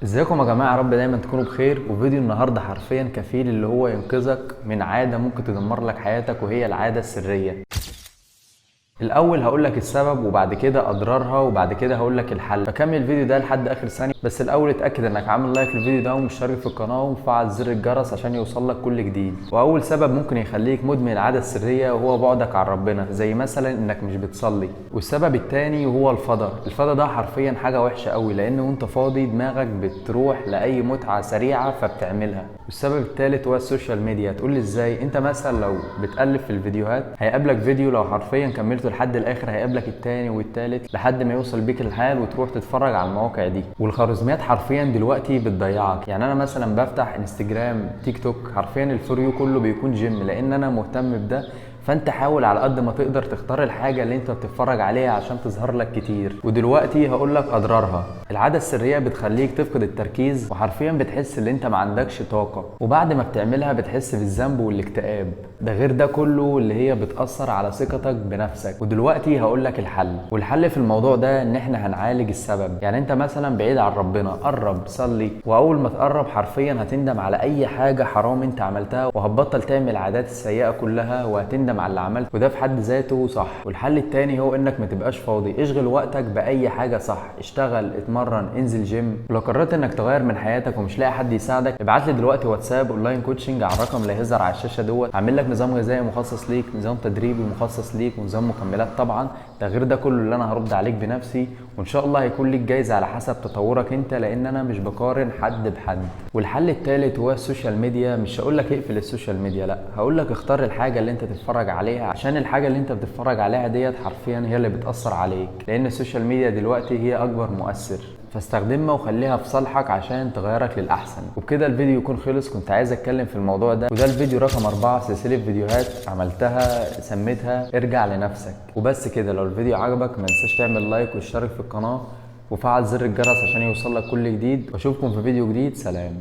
ازيكم يا جماعه؟ يا رب دايما تكونوا بخير. وفيديو النهارده حرفيا كفيل اللي هو ينقذك من عادة ممكن تدمر لك حياتك، وهي العادة السرية. الاول هقول لك السبب، وبعد كده اضرارها، وبعد كده هقول لك الحل. فكمل الفيديو ده لحد اخر ثانية. بس الاول اتاكد انك عامل like للفيديو ده ومشترك في القناة ومفعل زر الجرس عشان يوصل لك كل جديد. واول سبب ممكن يخليك مدمن العادة السرية وهو بعدك عن ربنا، زي مثلا انك مش بتصلي. والسبب الثاني وهو الفضا. الفضا ده حرفيا حاجة وحشة قوي، لان وانت فاضي دماغك بتروح لاي متعه سريعة فبتعملها. والسبب الثالث هو ال social media. تقول لي ازاي؟ انت مثلا لو بتقلب في الفيديوهات هيقابلك فيديو، لو حرفيا كملته لحد الاخر هيقابلك التاني والتالت لحد ما يوصل بيك الحال وتروح تتفرج على المواقع دي. والخوارزميات حرفيا دلوقتي بتضيعك. يعني انا مثلا بفتح انستجرام، تيك توك، حرفيا ال for you كله بيكون جيم، لان انا مهتم بده. فانت حاول على قد ما تقدر تختار الحاجة اللي انت بتتفرج عليها عشان تظهر لك كتير. ودلوقتي هقول لك اضرارها. العادة السرية بتخليك تفقد التركيز، وحرفيا بتحس ان انت ما عندكش طاقة، وبعد ما بتعملها بتحس بالذنب والاكتئاب. ده غير ده كله اللي هي بتاثر على ثقتك بنفسك. ودلوقتي هقول لك الحل. والحل في الموضوع ده ان احنا هنعالج السبب. يعني انت مثلا بعيد عن ربنا، قرب صلي، واول ما تقرب حرفيا هتندم على اي حاجة حرام انت عملتها، وهتبطل تعمل العادات السيئة كلها، وهتندم على اللي عملته، وده في حد ذاته صح. والحل التاني هو انك ما تبقاش فاضي، اشغل وقتك باي حاجة صح، اشتغل، اتمرن، انزل جيم. ولو قررت انك تغير من حياتك ومش لاقي حد يساعدك، ابعت لي دلوقتي واتساب online coaching على الرقم اللي هيظهر على الشاشة دوت. هعمل لك نظام غذائي مخصص ليك، نظام تدريبي مخصص ليك، ونظام مكملات طبعا. ده غير ده كله اللي انا هرد عليك بنفسي، وان شاء الله هيكون ليك جايزة على حسب تطورك انت، لان انا مش بقارن حد بحد. والحل التالت هو ال social media. مش هقول لك اقفل ال social media، لا، هقول لك اختار الحاجة اللي انت تتفرج عليها، عشان الحاجة اللي انت بتتفرج عليها ديت حرفيا هي اللي بتاثر عليك، لان ال social media دلوقتي هي اكبر مؤثر. فاستخدمها وخليها في صالحك عشان تغيرك للاحسن. وبكده الفيديو يكون خلص. كنت عايز اتكلم في الموضوع ده، وده الفيديو رقم 4 في سلسلة فيديوهات عملتها سميتها ارجع لنفسك. وبس كده. لو الفيديو عجبك ما تنساش تعمل like واشترك في القناة وفعل زر الجرس عشان يوصلك كل جديد. واشوفكم في فيديو جديد. سلام.